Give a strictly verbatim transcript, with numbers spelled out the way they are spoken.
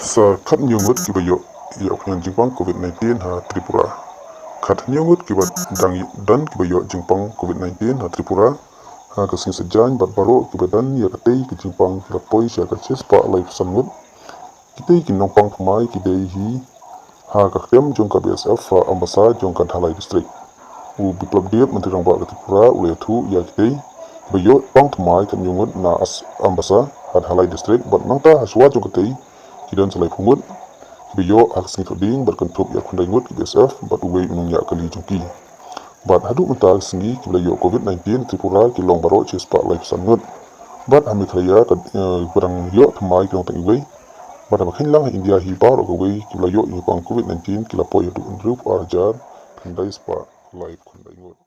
Sa khathynñiew ngut kiba ïoh ïa u khñiang jingpang COVID nineteen ha Tripura. Khathynñiew ngut kiba dang don kiba ïoh jingpang COVID nineteen ha Tripura. Ha ka sngi Saitjaiñ bad baroh kiba don ïa katei ka jingpang ki la poi sha ka shispah laiphew san ngut. Kitei ki nongpang thymmai ki dei hi ha ka kem jong ka B S F ha Ambasa jong ka Dhalai District. U Biplab Deb, Myntri Rangbah ka Tripura, u la ïathuh ïa kitei kiba ïoh pang thymmai khathynñiew ngut na Ambasa ha Dhalai District bad nangta ha shuwa jong katei ki don sa laiphew ngut kiba ïoh ha ka sngi Thohdieng bad kynthup ïa khyndai ngut ki B S F bad uwei u nongñiah kali jong ki. Bad haduh mynta ka sngi kiba la ïoh COVID nineteen Tripura ki long baroh shispah laiphew san ngut. Bad ha Meghalaya ka, eh, ba dang ïoh thymmai ki long tang iwei. Bad haba kheiñ lang ha India hi baroh kawei kiba la ïoh jingpang COVID nineteen ki la poi haduh hynriewphew ar hajar khyndai spah laiphew khyndai ngut.